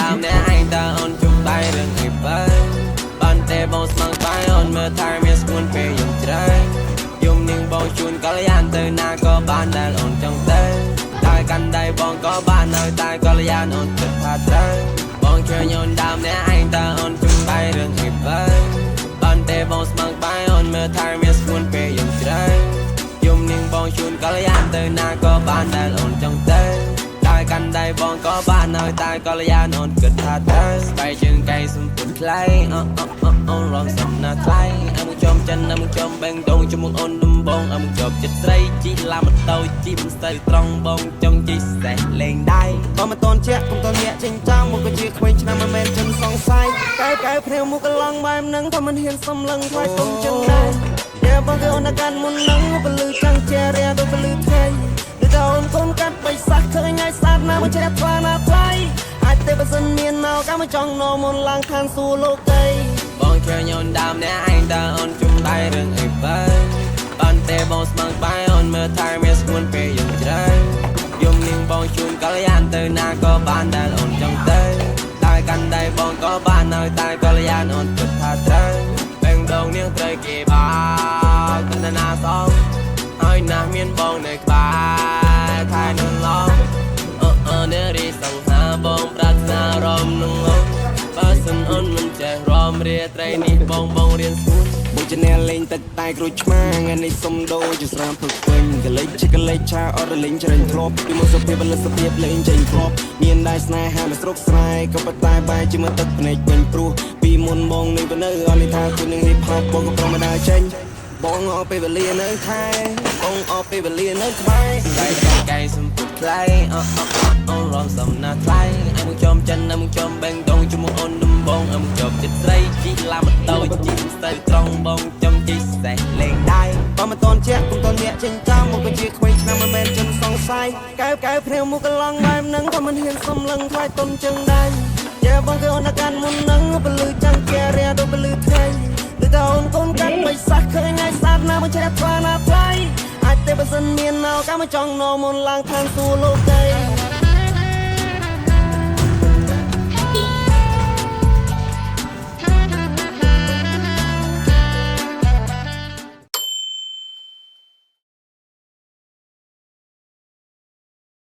ដើមអ្នកឯងតើអូនជុំបាយរឿងអីបើបានទេបងស្មងបាយអូនមើលថែមានស្ងួនពេលយំជ្រៅយំនឹងបងជូនកល្យានទៅណាក៏បានដែលអូនចង់ទៅតែកាន់ដៃបងក៏បានឲ្យតែកល្យានអូនគិតថាត្រូវបងឃើញអូនដើមអ្នកឯងតើអូនជុំបាយរឿងអីបើបានទេបងស្មងបាយអូនមើលថែមានស្ងួនពេលយំជ្រៅយំនឹងបងជូនកល្យានទៅណាក៏បានដែលអូនចង់ទៅតែកាន់ដៃបងក៏បានឲ្យតែកល្យានអូនគិតថាត្រូវស្បែកជើងកៃសំពុនថ្លៃអូអូអូអូនរងសំណាថ្លៃអើមកចំចិនអើមកចំបេងដងជំមុខអូនដំបងអើមកជាប់ចិត្តស្រីជីឡាម៉ូតូជីមិនស្ទើត្រង់បងចង់ជីសេះលេងដៃ បើមិនតន់ជាក់កុំតន់ញាក់ចេញចោលមកក៏ជាក្មេងឆ្នាំមិនមែនចិនសង្ស័យកែកែភ្នែកមុខកឡងបែបនឹងថាមិនហ៊ានសំឡឹងថ្លៃទុំចឹងដែរយ៉ាបងគឺអូនកាន់មុននឹងពលឺចាំងជារាដូចពលឺថ្ងៃដូចតអូនកូនកាត់បិសាសឃើញហើយស្អាតណាស់មកជ្រះថ្លាណាថ្លៃអាចទេបើសិនមានមកកាមកចង់នោមុនឡើងឋានសួគ៌លោកី បងឃើញអូនដើមអ្នកឯងតើអូនជុំដៃរឿងអីបើបានទេបងស្មងបាយអូនមើលថែមានស្ងួនពេលយំជ្រៅយំនឹងបងជូនកល្យានទៅណាក៏បានដែលអូនចង់ទៅតែកាន់ដៃបងក៏បានឲ្យតែកល្យានអូនគិតថាត្រូវបេងដងនាងត្រូវគេបោកទៅណាសងហើយណាស់មានបងនៅក្បែរថែនឹងឡងអឺអឺនារីសង្ហាបងប្រាថ្នារំនឹងអូនបើសិនអូនមិនចេះរំរាត្រីនេះបងបងរៀនស្ងួន បុជាអ្នកលេងទឹកតែក្រួចឆ្មាថ្ងៃនេះសុំដូរជាស្រាមភឹកវិញកលិចជាកលិចឆាអត់រលេងច្រេញធ្លាប់ពីមកសុភាពផលិតភាពលេងចេញធ្លាប់មានដែរស្នេហាមិនស្រុកស្រែក៏ប៉ុន្តែបែរជាមួយទឹកភ្នែកវិញព្រោះពីមុនបងនេះបើនៅអត់នេះថាគូនឹង hip hop បងក៏ប្រមដើរចេញបងអស់ពេលវេលានៅខែបងអស់ពេលវេលានៅក្បែរ ដៃកៃសំពុតថ្លៃអូអូអូនរំសំណាថ្លៃអើមកចំចិនអើមកចំបេងដងជំមុខអូនដំបងអើមកជាប់ចិត្តស្រីជីឡាម៉ូតូជីមិនស្ទើត្រង់បងចង់ជីសេះលេងដៃ បើមិនតន់ជាក់កុំតន់ញាក់ចេញចោលមកក៏ជាក្មេងឆ្នាំមិនមែនចិនសង្ស័យកែកែភ្នែកមុខកឡងបែបនឹងថាមិនហ៊ានសំឡឹងថ្លៃទុំចឹងដែរយ៉ាបងគឺអូនកាន់មុននឹងពលឺចាំងជារាដូចពលឺថ្ងៃដូចតអូនកូនកាត់បិសាសឃើញហើយស្អាតណាស់មកជ្រះថ្លាណាថ្លៃអាចទេបើសិនមានមកកាមកចង់នោមុនឡើងឋានសួគ៌លោកី